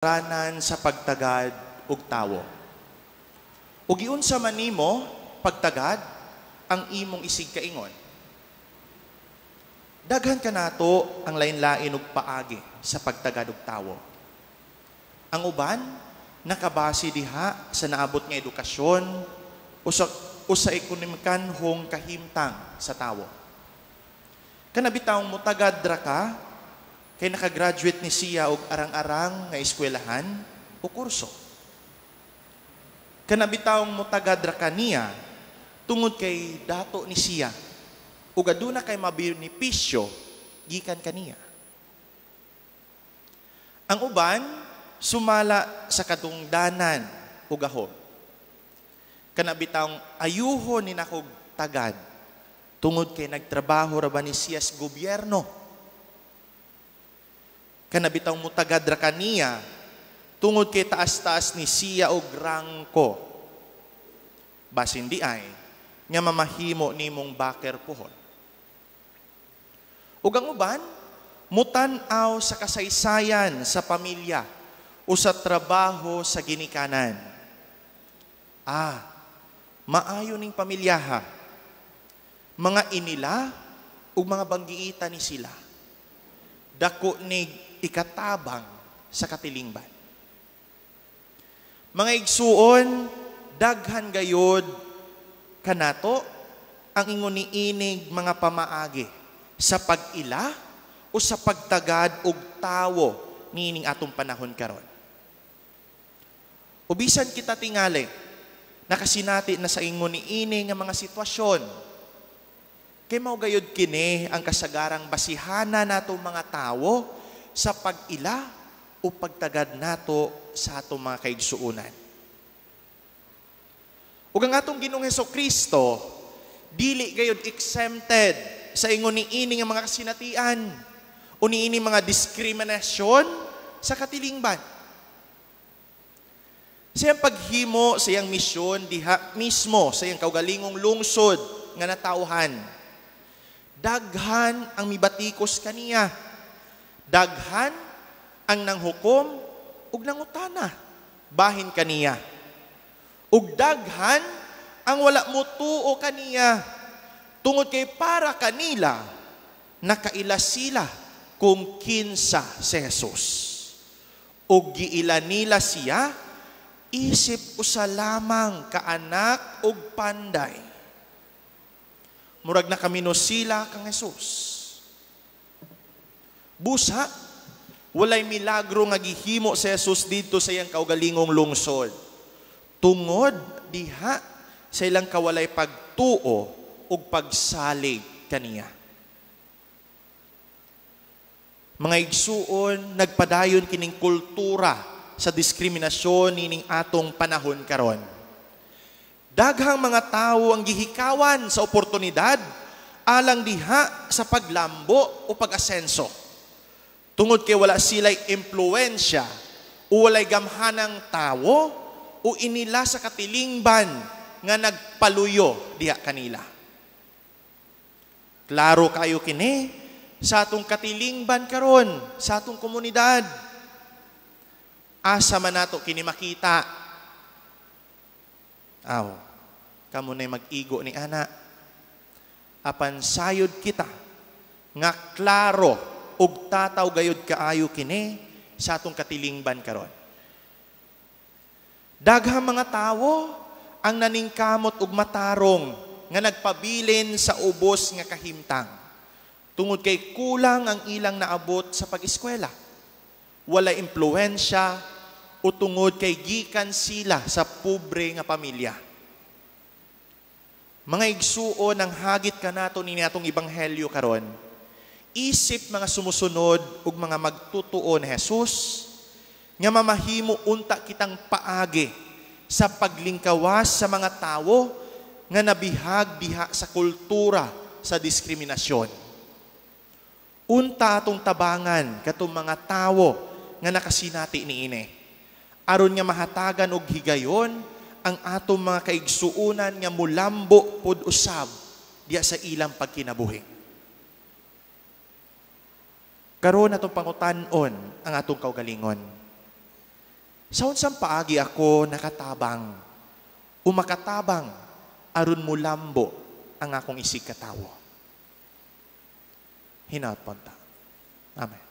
Ranan sa pagtagad og tawo. Ug giunsa man nimo pagtagad ang imong isig kaingon? Daghan kanato ang lain-lain og paagi sa pagtagad og tawo. Ang uban nakabase diha sa naabot nga edukasyon o sa ekonomikanhong kahimtang sa tawo. Kana bitawng mutagad ra ka kay nakagraduate ni siya og arang-arang nga eskwelahan o kurso. Kana bitawng mutagad ra ka niya tungod kay dato ni siya ug aduna kay mabenepisyo gikan kaniya. Ang uban sumala sa kadungdanan ug gahom. Kana bitawng ayuho ni nakog tagad tungod kay nagtrabaho ra ba ni siya sa gobyerno. Kana bitawng mutagad ra kaniya tungod kay taas-taas ni siya og rangko. Basin diay nga mamahimo nimong baker puhon. Ug ang uban mutan-aw sa kasaysayan sa pamilya o sa trabaho sa ginikanan. "Ah, maayo ning pamilyaha. Mga inila ug mga banggiita ni sila. Dako nig ikatabang sa katilingban." Mga igsuon, daghan gayod kanato ang ingon niinig mga pamaagi sa pag-ila o sa pagtagad og tawo niining atong panahon karon. O bisan kita tingali nakasinati na sa ingon niini nga mga sitwasyon, kay mao gayud kini ang kasagarang basihana nato mga tawo sa pag-ila o pagtagad nato sa atong mga kaigsuonan. Ug ang atong Ginoong Heso Kristo dili gayud exempted sa ingon niini nga mga kasinatian o niini mga diskriminasyon sa katilingban. Sa iyang paghimo sa iyang misyon diha mismo sa iyang kaugalingong lungsod nga natawhan, daghan ang mibatikos kaniya. Daghan ang nanghukom ug nangutana bahin kaniya. Ug daghan ang wala mutuo kaniya tungod kay para kanila nakaila sila kung kinsa si Jesus. Ug giila nila siya isip usa lamang ka anak og panday. Murag nakamino sila kang Jesus. Busa, walay milagro nga gihimo si Jesus didto sa iyang kaugalingong lungsod tungod diha sa ilang kawalay pagtuo ug pagsalig kaniya. Mga igsuon, nagpadayon kining kultura sa diskriminasyon nining atong panahon karon. Daghang mga tawo ang gihikawan sa oportunidad alang diha sa paglambo o pag-asenso. Tungod kay wala sila'y impluensya o walay gamhanang tawo o inila sa katilingban nga nagpaluyo diha kanila. Klaro kayo kini sa atong katilingban karon, sa atong komunidad. Asa man nato kini makita? Aw, kamo na'y mag-igo ni ana. Apan sayod kita nga klaro ug tataw gayud kaayo kini sa atong katilingban karon. Daghang mga tawo ang naningkamot og matarong nga nagpabilin sa ubos nga kahimtang tungod kay kulang ang ilang naabot sa pag-eskwela. Wala impluensya o tungod kay gikan sila sa pobre nga pamilya. Mga igsuon, ang hagit kanato ni atong ebanghelyo karon, isip mga sumusunod ug mga magtutuo ni Jesus nga mamahimo unta kitang paagi sa paglingkawas sa mga tawo nga nabihag diha sa kultura sa diskriminasyon. Unta atong tabangan katong mga tawo nga nakasinati niini aron nga mahatagan og higayon ang atong mga kaigsuonan nga mulambo pod usab diha sa ilang pagkinabuhi. Karon atong pangutan-on ang atong kaugalingon. Sa unsang paagi ako nakatabang o makatabang aron mulambo ang akong isigkatawo? Hinaot po ta. Amen.